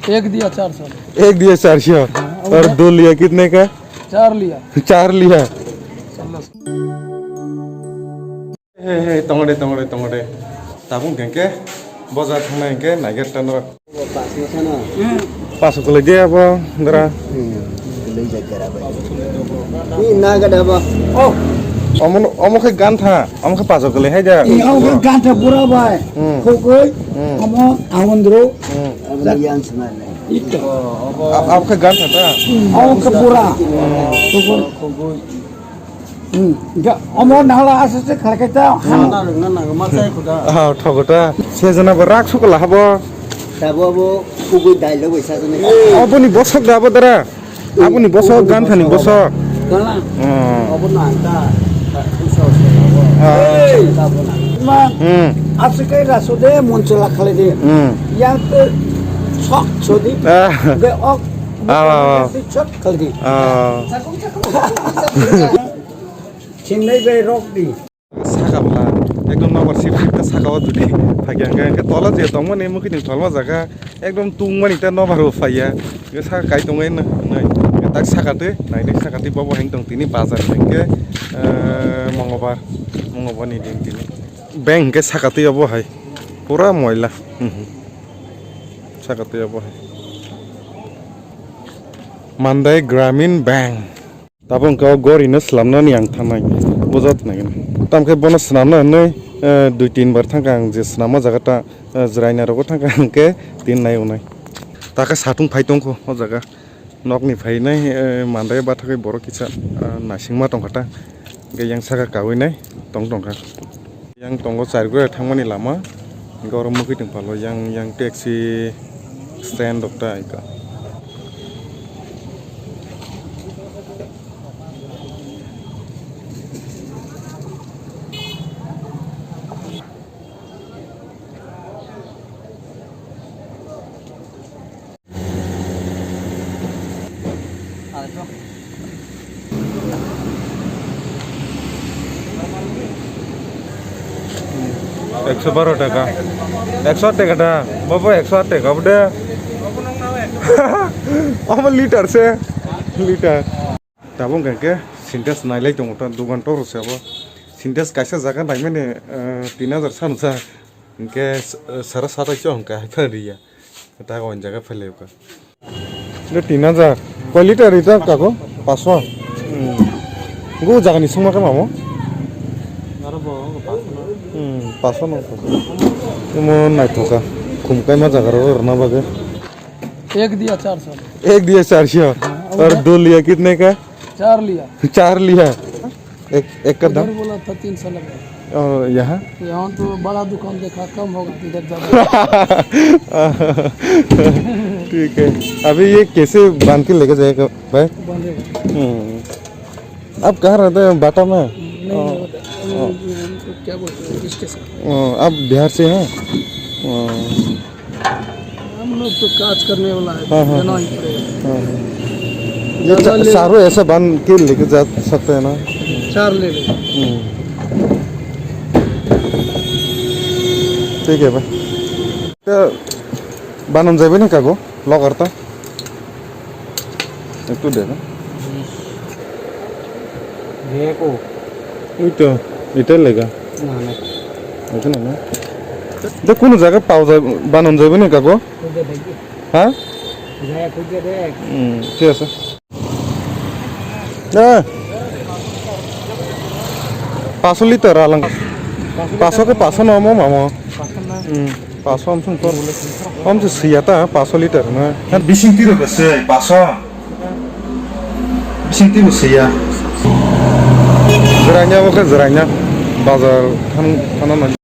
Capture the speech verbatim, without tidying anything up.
एक दिया चार सौ। एक दिया चार सौ। हाँ, और और दो लिया कितने का? चार लिया। चार लिया। चलो। He, he, tongode, tongode, tongode. Tabuk hingke bozar thangnai hingke naiger tanro. Paso kwlai de abo dara. Ni naga daba. Oh. Omo, omo khe gantha, omo khe paso kwlai hai da. Omo khe gantha pura bai. Hmm. Khogoi, hmm, omo awandro. Hmm. Ito. Ab-, abo khe gantha ta? Omo khe pura. Hmm. Khogoi. Hmm. Ga, omo nala asase khalai ta. Hmm. Ah, thogota. Sejana bo rak sukla habo. Tabo abo khogoi dailo bai sajana. Oboni bosok da abo dara. Aboni bosok, ganthani bosok. Gana. Hmm. Obo na ta. Ah. Hey. Ma. Hmm. Aswk kai raso de, monchola khalai de. Hmm. Yang te sok sodi. Ah. Be ok. Ah, ah, ah. Yang te sok khalai de. Ah. Chingnai be rok di. Saka bwla ekdom nobar sip sip ta saka o jodi phai khe hwnkhe, hwnkhe tola je tongmani mukhuitwng tholma jaga ekdom tungmani ta nobar bo phaiya. Hwnkhe saka kai tongwi nw-, nw-, tak saka twi nainai saka twi bobo hwn tong tini bazar hwnkhe, eh, Mongobar, Mongobar ni din tini. Bank hwnkhe saka twi obo hai pura moila. Mhm. Saka twi obo hai. Mandai Gramin Bank. Tabuk hwnkhe o gori no swnamnani ang thangnai, bujot nai. Tamkhe bono swnamna hinwi, eh, dui tin bar thangkha ang je swnamma jaga ta, eh, jwraina rogo thangkha hwnkhe tin nai unai. Takhe satung phai tongkho o jaga. Nokni phainai, eh, mandai bathagwi borok kisa, eh, naisingma tongkha ta. Hwnkhe yang saka kawi nai tong tongkha. Yang tongo char gura thangmani lama, hwnkhe oro mukhuitwng phalo yang, yang taxi stand rok ta ika. Ekso baro taka. Ekso aat taka da. Bobo ekso aat taka obo de. Omo liter se. Liter. Tabuk hwnkhe Sintex nailai tongo ta, dogan tor se abo. Sintex kaisa jaga naimani, eh, tin hajar sansa. Hwnkhe, eh, sara satai cho hwnkhe hai phan riya. Ta o jaga phai lai ka. Le tin hajar. Koi liter ita kako? Paso. Hmm. Go jaga ni songma ka mamo? Aro bo, paso no. Hmm, paso no, paso. Mo naithoka. Khum kaima jaga ro rwna bagwi. एक दिया चार सौ। एक दिया चार सौ। हाँ, और और दो लिया कितने का? चार लिया। चार लिया। एक, एक का दाम? उधर बोला था तीन सौ लगा। और यहाँ? यहाँ तो बड़ा दुकान देखा, कम होगा, इधर ज्यादा। ठीक है। अभी ये कैसे बांध के लेके जाएगा भाई? बांधेगा। हम्म। आप कहाँ रहते हैं? बाटा में? नहीं, ओ, नहीं, ओ। वो, वो, वो क्या बोलते हैं, स्टेशन। ओ, आप बिहार से हैं? ओ। हम लोग तो काज करने वाला है, हाँ, हाँ, देना ही पड़ेगा। हाँ, हाँ। ये ज्यादा चा-, ले- चारों ऐसे बांध के लेके जा सकते हैं ना? चार ले ले। हम्म। ठीक है भाई। तो बानन जाबे नहीं कागो, लॉकर तो। একটু দে না। দেখো। ওই তো, এটাই লেখা। না, না। এখানে না। এটা কোনো জায়গায় পাওয়া যায়, বানানো যাবে না, কাকু? খুঁজে দেখি। হ্যাঁ? যাই, খুঁজে দেখ। হুম, ঠিক আছে। এ, পাঁচশো লিটার আলাং। পাঁচশো লিটার পাঁচশো কে পাঁচশো নমো মামো। পাঁচশো না। হুম। Paso amsong tor bole. Amsong siya ta, paso liter na. Bising tiro bese, paso. Bising tiro siya. Jeranya bo khe jeranya. Bazar than, thana nang.